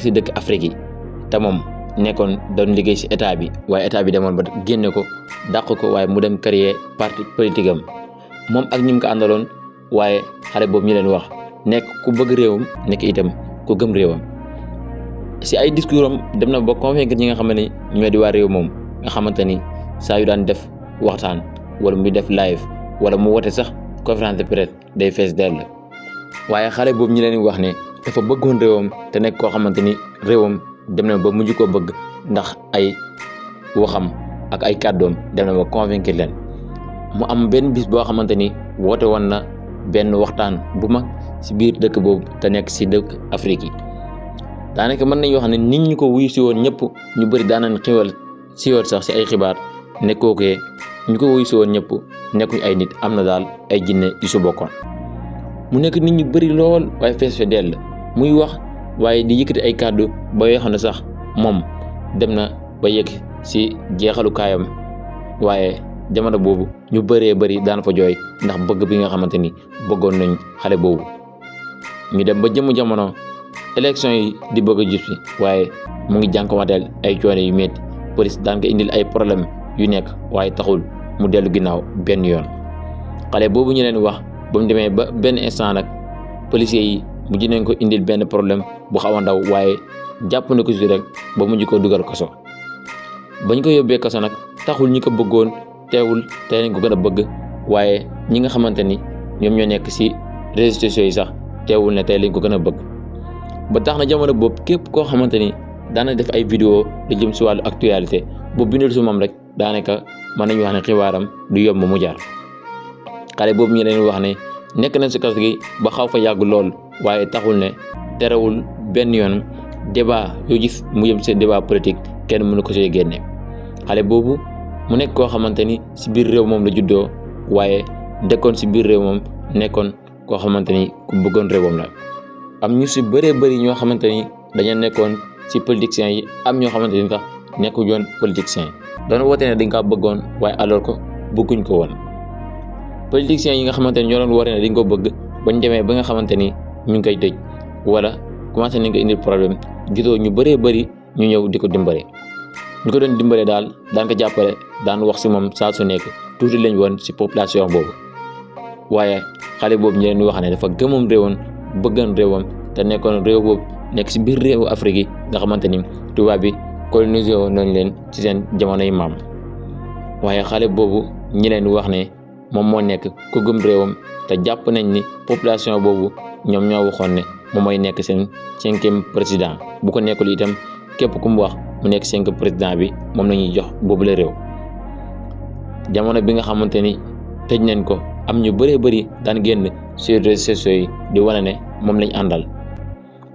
si dëkk Afrique yi te moom nekkoon doon liggéey si état bi waaye état bi demoon ba génne ko dàq ko waaye mu dem créer parti politique am moom ak ñi mu ko àndaloon waaye xale boobu ñu leen wax nekk ku bëgg réewam nekk itam ku gëm réewam si ay discours am dem na ba convaincre ñi nga xam ne ñoo di waa réew moom nga xamante ni saa yu daan def waxtaan wala muy def live wala mu wote sax conférence de presse day fees dell waaye xale boobu ñu leen wax ne dafa bëggoon réewam te nekk koo xamante ni réewam dem na ba mujj koo bëgg ndax ay waxam ak ay kàddoom dem na ba convaincre leen mu am benn bis boo xamante ni woote woon na benn waxtaan bu mag si biir dëkk boobu te nekk si dëkk Afrique yi daanaka mën nañu wax ne nit ñi ko wuyu si woon ñëpp ñu bëri daanañ siiwal sax si ay xibaar nekkookee ñu ko wuyu si woon ñëpp nekkuñ ay nit am na daal ay jinne yu su bokkoon mu nekk nit ñu bëri lool waaye fees fe dell muy wax waaye di yëkkati ay kàddu ba yoo xam ne sax moom dem na ba yegg si jeexalu kaayam waaye jamono boobu ñu bëree bëri daan fa jooy ndax bëgg bi nga xamante ni bëggoon nañ xale boobu ñu dem ba jëmu jamono élection yi di bëgg a jub si waaye mu ngi jànkuwanteel ay coono yu métti police daan ko indil ay problème yu nekk waaye taxul mu dellu ginnaaw benn yoon xale boobu ñu leen wax ba mu demee ba benn instant nag policiers yi mujj nañ ko indil benn problème bu xaw a ndaw waaye jàpp na ko si rek ba mujj ko dugal kaso bañ ko yóbbee kaso nag taxul ñi ko bëggoon teewul tey nañ ko gën a bëgg waaye ñi nga xamante ni ñoom ñoo nekk si réseaux sociaux yi sax teewul ne tey lañ ko gën a bëgg ba tax na jamono boobu képp koo xamante ni daana def ay vidéo lu jëm si wàllu actualité bu bindul si moom rek daanaka mën nañu wax ne xibaaram du yomb mu jaar xale boobu ñu leen wax ne nekk nañ si kaso gi ba xaw fa yàgg lool waaye taxul ne terewul benn yoon débat yoo gis mu yëm si débat politique kenn mënu ko see génne xale boobu mu nekk koo xamante ni si biir réew moom la juddoo waaye dëkkoon si biir réew moom nekkoon koo xamante ni ku bëggoon réewam la am ñu si bëree bëri ñoo xamante ni dañoo nekkoon si politiciens yi am ñoo xamante ni sax nekku joon politiciens yi doon woote ne dañ kaa bëggoon waaye alors que bëgguñ ko woon politiciens yi nga xamante ni ñoo doon woote ne dañ ko bëgg bañ demee ba nga xamante ni ñu ngi koy tëj wala commencé nañ ko indil problème gisoo ñu bëree bëri ñu ñëw di ko dimbale ñu ko doon dimbale daal daan ko jàppale daan wax si moom saa su nekk tuuti lañ woon si population boobu waaye xale boobu ñu leen wax ne dafa gëmoon réewam bëggoon réewam te nekkoon réew boobu nekk si biir réewu Afrique yi nga xamante ni tubaab bi colonisé woon nañ leen ci seen jamonoy maam waaye xale boobu ñi leen wax ne moom moo nekk ku gëm réewam te jàpp nañ ni population boobu ñoom ñoo waxoon ne moom mooy nekk seen 5e président bu ko nekkul itam képp ku mu wax mu nekk 5e président bi moom la ñuy jox boobu la réew jamono bi nga xamante ni tëj nañ ko am ñu bëree bëri daan génn sur réseaux sociaux yi di wane ne moom lañ àndal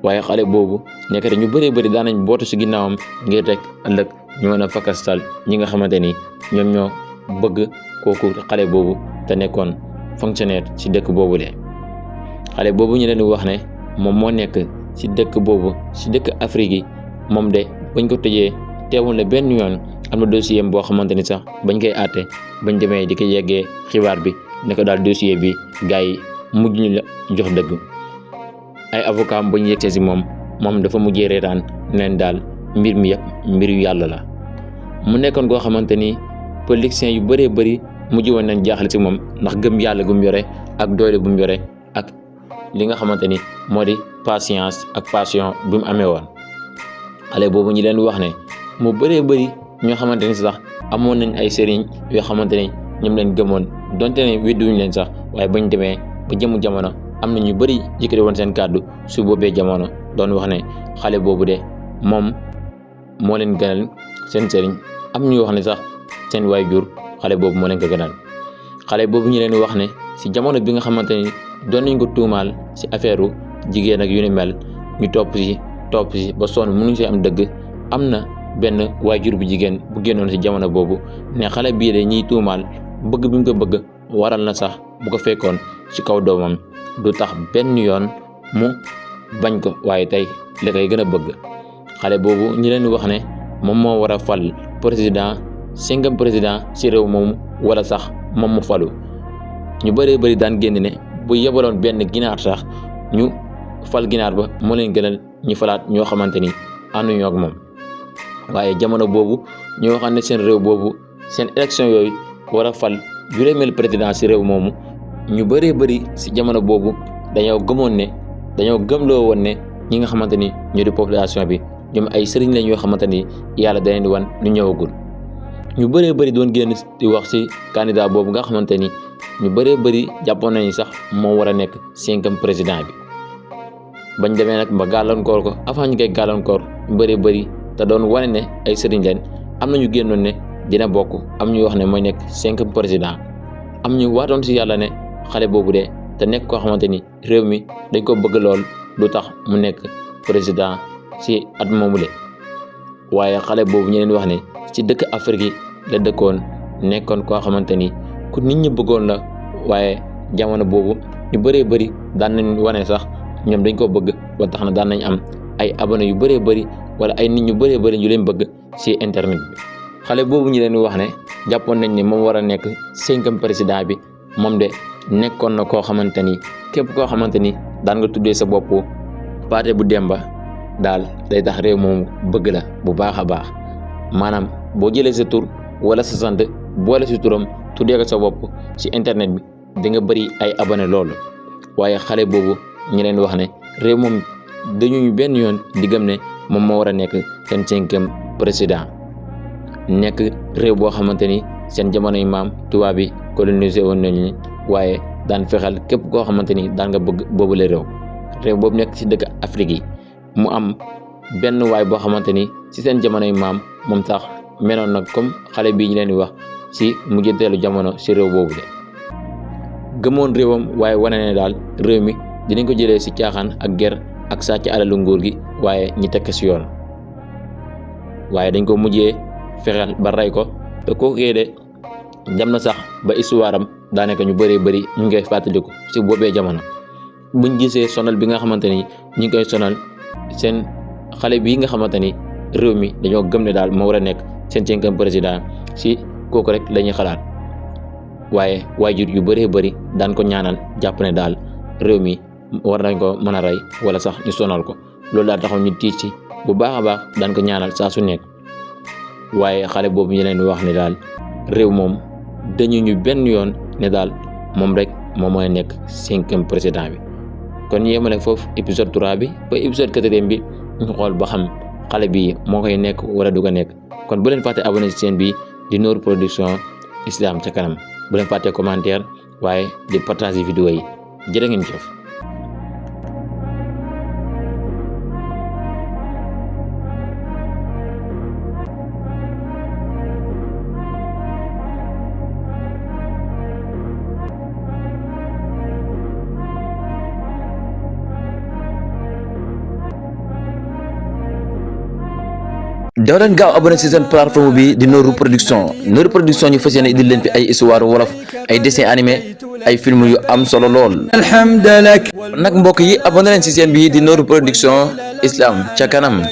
waaye xale boobu nekk ñu bëree bëri daan nañ bootu si ginnaawam ngir rek ëllëg ñu mën a fakastal ñi nga xamante ni ñoom ñoo bëgg kooku xale boobu te nekkoon fonctionnaire si dëkk boobu le xale boobu ñu leen di wax ne moom moo nekk si dëkk boobu si dëkk Afrique yi moom de bañ ko tëjee teewul ne benn yoon am na dossier boo xamante ni sax bañ koy àtte bañ demee di ko yeggee xibaar bi ne ko daal dossier bi gars yi mujj ñu la jox dëgg ay avocat am bañ yegsee si moom dafa mujjee reetaan neen daal mbir mi yëpp mbiru yàlla la mu nekkoon koo xamante ni politiciens yu bëree bëri mujj woon nañ jaaxle si moom ndax gëm yàlla gu mu yore ak doole bu mu yore ak li nga xamante ni moo di patience ak passion bi mu amee woon xale boobu ñi leen wax ne mu bëree bëri ñoo xamante ni sax amoon nañ ay sëriñ yoo xamante ni ñoom leen gëmoon donte ne wedduñu leen sax waaye bañ demee ba jëmu jamono am na ñu bëri yëkkati woon seen kàddu su boobee jamono doon wax ne xale boobu de moom moo leen gënal seen sëriñ am ñu wax ne sax seen waajur xale boobu moo leen ko gënal xale boobu ñu leen wax ne si jamono bi nga xamante ni doon nañ ko tuumaal si affaire jigéen ak yu ni mel ñu topp si ba sonn mënuñ si am dëgg am na benn waajur bu jigéen bu génnoon si jamono boobu ne xale bii de ñiy tuumaal bëgg bi ñu ko bëgg waral na sax bu ko fekkoon ci kaw doomam du tax benn yoon mu bañ ko waaye tey la koy gën a bëgg xale boobu ñi leen wax ne moom moo war a fal président 5e président ci réew moomu wala sax moom mu falu ñu bëree bëri daan génn ne bu yebaloon benn ginaar sax ñu fal ginaar ba moo leen gënal ñu falaat ñoo xamante ni ànduñoo ak moom. waaye jamono boobu ñoo xam ne seen réew boobu seen élection yooyu war a fal juróomeelu président si réew moomu ñu bëree bëri si jamono boobu dañoo gëmloo woon ne ñi nga xamante ni ñoo di population bi ñoom ay sëriñ lañ yoo xamante ni yàlla da leen di wan lu ñëwagul. ñu bëree bëri doon génn di wax ci candidat boobu nga xamante ni ñu bëree bëri jàppoon nañu sax moom war a nekk 5e président bi. bañ demee nag ba gàllankoor ko avant ñu koy gàllankoor ñu bëree bëri te doon wane ne ay sëriñ leen am na ñu génnoon ne dina bokk, am ñu wax ne mooy nekk 5e président, am ñu waatoon ci yàlla ne xale boobu de te nekk koo xamante ni réew mi dañ ko bëgg lool lu tax mu nekk président ci at moomu de. waaye xale boobu ñu leen wax ne ci dëkk Afrique yi la dëkkoon, nekkoon koo xamante ni ku nit ñi bëggoon la, waaye jamono boobu ñu bëree bëri daan nañ wane sax ñoom dañ ko bëgg ba tax na daan nañ am ay abonné yu bëree bëri wala ay nit ñu bëree bëri ñu leen bëgg ci internet bi. xale boobu ñu leen wax ne jàppoon nañ ne moom war a nekk 5e président bi, moom de nekkoon na koo xamante ni képp koo xamante ni daan nga tuddee sa bopp Pathé bu Demba daal day tax réew moomu bëgg la bu baax a baax. maanaam boo jëlee sa tur wala sa sant boole si turam tuddee ko sa bopp ci internet bi da nga bëri ay abonné loolu. waaye xale boobu ñu leen wax ne réew moom dañuy benn yoon di gëm ne moom moo war a nekk seen 5e président. nekk réew boo xamante ni seen jamonoy maam tubaab bi colonisé woon nañu, waaye daan fexal képp koo xamante ni daan nga bëgg boobule réew boobu nekk ci dëkk Afrique yi. mu am benn waay boo xamante ni ci seen jamonoy maam moom sax meloon na comme xale bii ñu leen di wax ci mujjanteelu jamono ci réew boobu de. gëmoon réewam waaye wane ne daal réew mi dinañ ko jëlee ci caaxaan ak ger ak sàcc alalu nguur gi, waaye ñi tekk ci yoon. waaye dañ ko mujjee fexeel ba rey ko, te kookee de dem na sax ba histoire am daanaka ñu bëree bëri ñu ngi koy fàttaliku ci boobee jamono. buñ gisee sonal bi nga xamante ni ñu ngi koy sonal seen xale bii nga xamante ni réew mi dañoo gëm ne daal moo war a nekk seen 5e président, ci kooku rek la ñuy xalaat. waaye waajur yu bëree bëri daan ko ñaanal, jàpp ne daal réew mi war nañ ko mën a rey wala sax ñu sonal ko. loolu daal taxoon ñu tiit ci bu baax a baax, daan ko ñaanal saa su nekk. waaye xale boobu ñu leen di wax ne daal réew moom dañu ñu benn yoon ne daal moom rek moom mooy nekk 5e président bi. kon yéemale foofu épisode 3 bi ba épisode 4e bi ñu xool ba xam xale bi moo koy nekk wala du ko nekk. kon bu leen fàtte abonné ci chaîne bi di Nour Production Islam ca kanam, bu leen fàtte commentaire waaye di partager vidéo yi. jërë ngeen jëf. daw leen gaaw abonné ci seen plateforme bi di Nour Production. Nour Production ñu fas yéene indil leen fi ay histoire wolof, ay dessin animé, ay film yu am solo lool. alhamdulillah nag mbokk yi abonné leen ci seen bi di Nour Production Islam ca kanam.